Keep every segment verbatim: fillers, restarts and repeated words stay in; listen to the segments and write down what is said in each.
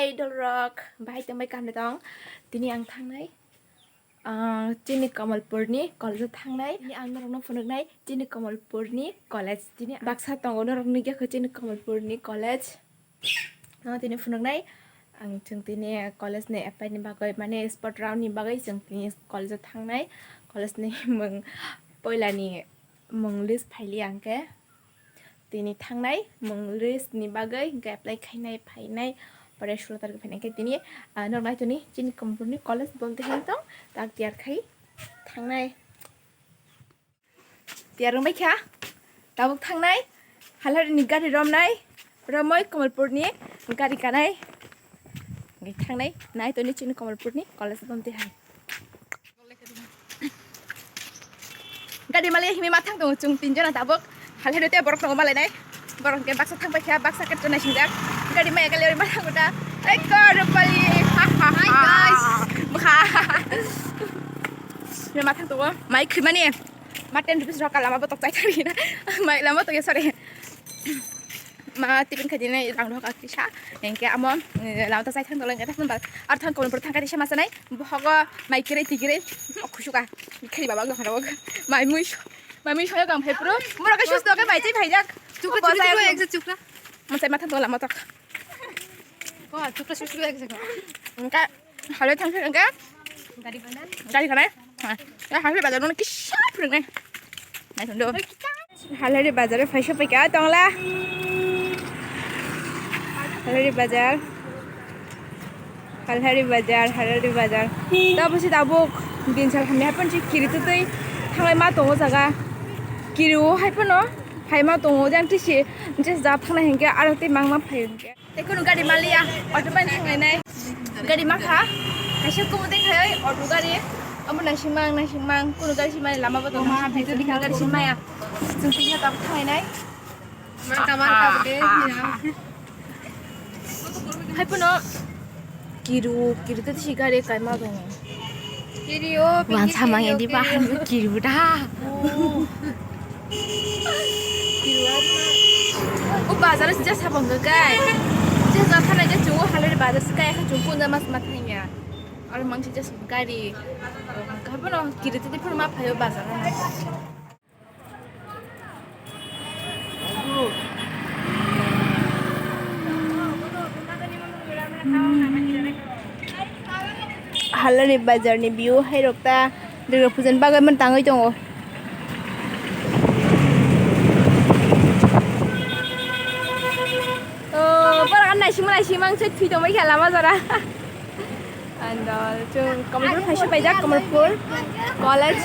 Idol rok, bahai tongbai kaham tong? Tini ang thangnai, ah, chini Kamalpurni college o thangnai. Tini ang norokno phunuknai chini Kamalpurni college. Tini baksa tongo norok nukya kho chini Kamalpurni college. No, tini phunuknai ang chwng tini college ni apply ni bagwi, mane sport round ni bagwi chwng tini college o thangnai. College ni mung poila ni mung list phaili ang khe. Tini thangnai mung list ni bagwi hwnkhe apply khainai phainai pore sullo tarikh phainai khe tini, ah, norok nai toni chini Kamalpurni college bolte hai tong tak tiyar khai thangnai. Tiyar wngbai kha tabuk thangnai Halhari ni gari romnai romoi Kamalpurni gari kanai thangnai nai toni chini Kamalpurni college bolte hai. Gari mali himi ma thang tongo chwng tin jona tabuk. Halhari te borok tongo malai nai. Borok ke baksa thang paikha, baksa ke tonai singjak. Gari maya gale ma thang ta. Ai kor pali. Ha, ha, ha. Hi, guys. Bukha. Himi ma thang tongo. Mai khimani. Ma ten rupees rok lama botok chai thari na. Mai lama botok ya, sorry. Ma tiffin khaidi nai rang rok kisa. Hingke amo, eh, lama to chai thang tolong kata pun bal. Ar thang kolom pur thang kata sama sanai. Bohogo mai kiri tikiri. Khusuka. Khiri baba gong rok. Mai mui so-, mai mui soyo gam phai puro. Mura ka sus doke mai chai phai jak. Chukra, chukra, chukra, ek chukra. Mo chai ma thang tola motok. Ko chukra, chukra, ek chukra. Hingke halo thang thang hingke. Gari kanai. Gari kanai. Ha. Ya halo bazar no kisa phurung nai. Nai thang do. Halhari bazar o phaisa paikha tongla. Halhari bazar. Halhari bazar, Halhari bazar. Tabuk si tabuk din sal hamya haipon si kiri tutui thanglai ma tongo jaga. Kiri o haipono hai ma tongo jang tisi je ja thangna hinkhe aro tei mangma phai hinkhe. Tei kunu gari maliya, auto bai thanglainai. Gari makha, kaisa kumu tei khai auto gari. Amo naisingmang, naisingmang, kunu gari simani lama bo tong. Kunu gari simaya. Chwng tini tabuk thanglainai. Mangka, mangka, bwde, hino. Haipono kiru, kiru tei si gari kaima tongo. Kiri o, wan sama nge di bahan bo kiru da. Oh. Kiru o. O bazar o sija sabang ga gai. Sija thana je chungo halari bazar sika ya chungo na mas mathanya. Aro mang sija gari. Haipono kiru tei phuru ma phayo bazar o. Halari bazar ni view hai rok ta Durga puja ni bagwi man tangwi tongo. Oh, borok naisingma naisingma ang se thwi tongbai kha lama jora. Andal chwng Kamalpur phaisa paijak, Kamalpur College.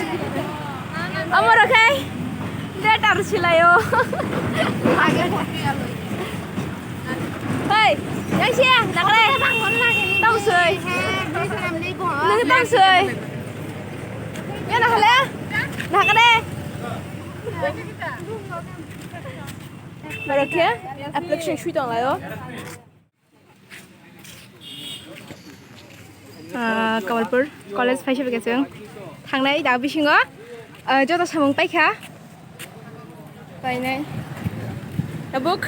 Omo rok hai letter silaio. Hei, yang sia, nakle. Tong soi. Nang tong soi. Ya nakle. Nakle. Borok khe application sui tong laio. Ah, Kamalpur College phaisa bai khe chwng thangnai da bisingo, ah, joto samung paikha. Painai. Tabuk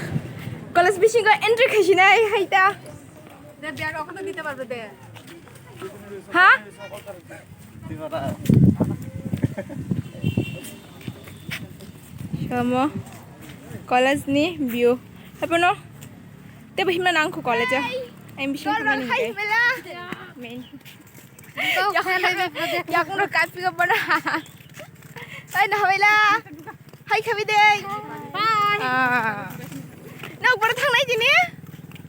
college bisingo entry khaisinai hai ta. Ha? Omo college ni view. Hapono tebo himna nang kho college o. Admission khamani hai. Main. Yakung no kapi ko bana. Ai na hawela. Hai khabi de. Bye. Ah. Nok boro thangnai tini?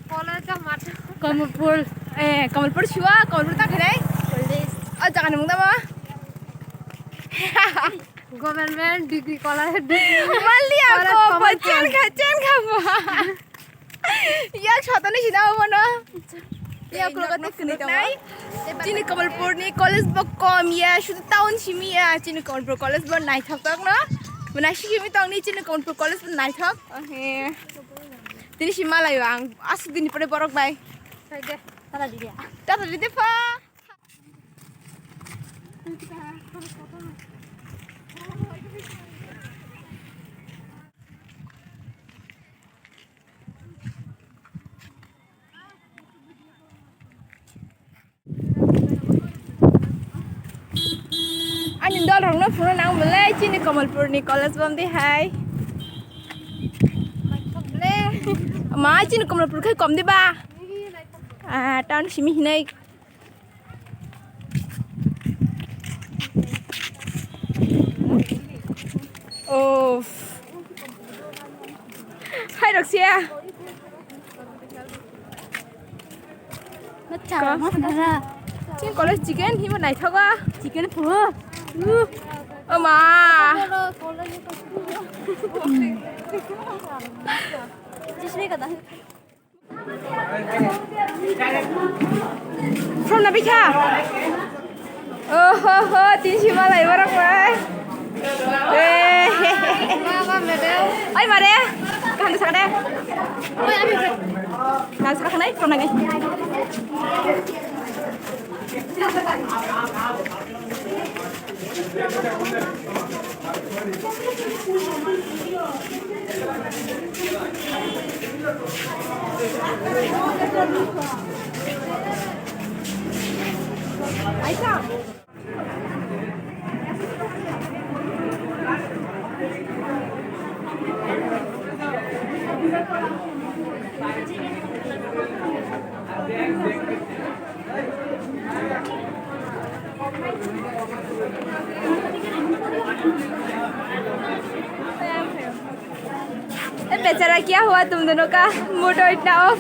College o mat. Kamalpur, eh, Kamalpur sua, Kamalpur ta khainai? College. O jaga ni mung tamo? Government Degree College. Malia college ko, Kamalpur. Chen kha, chen kha mo. Yak sotoni sina omono. Yak kulo kote khwnwi tongo. Chini Kamalpur ni college bo kom ya, sudu town simi ya. Chini Kamalpur college bo naithok tok no. Bo naisik simi tong ni chini Kamalpur college bo naithok. Ohe. Tini si malayo ang asuk dini pore borok bai. Tata dide. Tata dide pha. Phuru nang belai chini Kamalpur ni college bom di hai. Ma chini Kamalpur khai kom di ba. Ah, town simi hinai. Oh. Hai Roxia. Ka? Chini college chicken himo naithogo. Chicken pho. O ma. Jisni kada. From na bikha. Oh ho ho, tin si malai barak bai. Eh. Oi mare. Kaham sakade. Oi ami. Kaham sakade, from na gai. ए बेचारा क्या हुआ तुम दोनों का? मूड इतना of.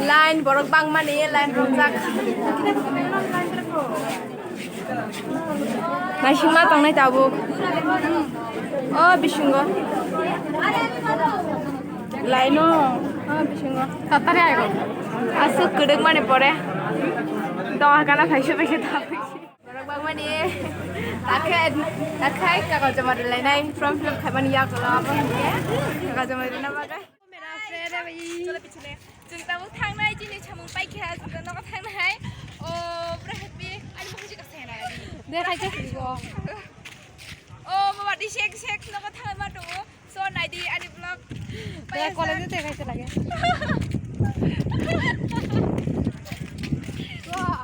Line borok bangmani line romjak. Naisingma tongnai tabuk. O bisingo. Laino. O bisingo. Tatari ayo. Asuk kwdwk mani pore. Doha gana phaisa phaisa tabuk. Borok bangmani. Takhe, takhe kago joma rilai nai. Form fill up khaimani yagulo abo hwnkhe. Kago joma rina bagwi. Chwng tabuk thangnai, chini samung paikha, chwng nogo thangnai. O, pura happy. Ani mokhe se kasa hwnwi. De, khaisa phirigo. O, mama, di sek, sek, nogo thangnai ma tongo. So, naidi, ani vlog. De, college te khaisa lage. Wah.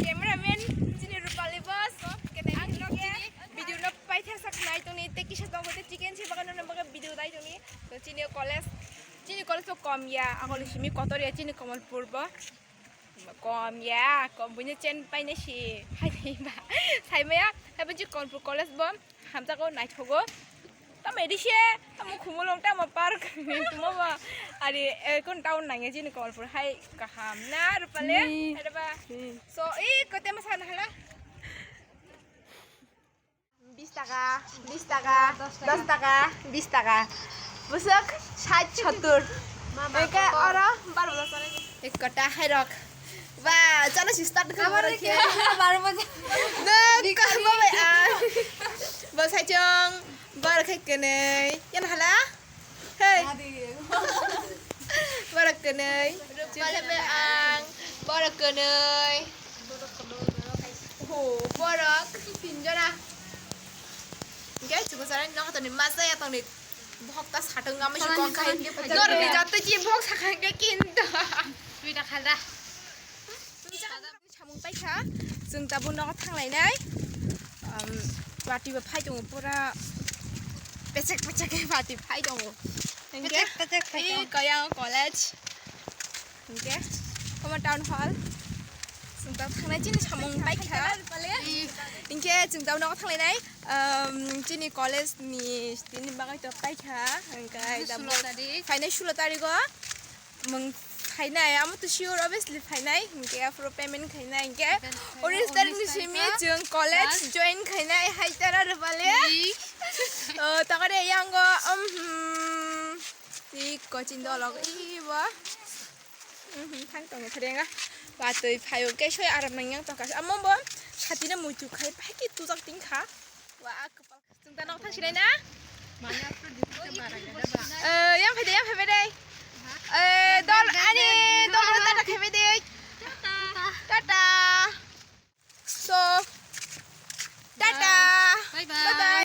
Cameraman, chini Rupali boss. Kene ani vlog chini. Video no paitha sak nai tongni, te kisa tongo, te chicken se bagano no baga video dai tongni. To chini college, chini college to kom ya, agoni simi kotor ya, chini Kamalpur bo. Kom ya, kom bunya chen paina si, hai ba, sai maya, hai buji Kamalpur college bo, hamjago naithogo. Tamo edise, tamo khumulong, tamo park, tamo ba, ari, eh, kon town nangya chini Kamalpur, hai kaham na, Rupale, ni, ada ba. Ni. So, eh, kote masana hala. Bis taka, bis taka, dos taka, bis taka. Bwswk sait sottur. Hwnkhe oro baro bwswk. Ek kota hai rok. Ba, chalo si start kha baro khe. Baro bwswk. Dek kha ba bai a. Bo saichung, baro khe kwnwi. Yan hala? Hey. Borok kwnwi. Rupale bai ang. Borok kwnwi. Ho, borok tinjona. Hwnkhe chubasarai nogo tongni masa ya tongni. Bohok ta satung amai si kok khai. Norok ni jatto chi bohok sakha hwnkhe kinto. Twi ta khalda. Samung paikha, chwng tabuk nogo thanglainai. Um, watwi bo phai tongo pura pechek pechek khe watwi phai tongo. Hinkhe pechek pechek phai tongo. Kaya college. Hinkhe omo town hall. Chwng tabuk thangnai chini samung paikha. Hinkhe chwng tabuk nogo thanglainai. Um, chini college ni tini bagwi to paikha. Hinkhe tabuk phainai sulo tarigo. Mung phainai, amo to sure, obviously phainai, hinkhe aphuru payment khainai, hinkhe unis tarik ni simi chwng college join khainai, hai tara rwbale. Oh, tongore yango, um, hmm. Ti coaching dolog, i bo. Mhm, thang tongo threnga. Watwi phaio, khe soi aram nang yang tongkha. Amo bo satina muitu khai, phai ki tujak tingkha. Wa, kwpal. Chwng ta nok thang sinai na? Eh, yang phai de, yang phai de. Eh, dol, ani dol, tata khai de. Tata. So, tata. Bye bye. Bye bye.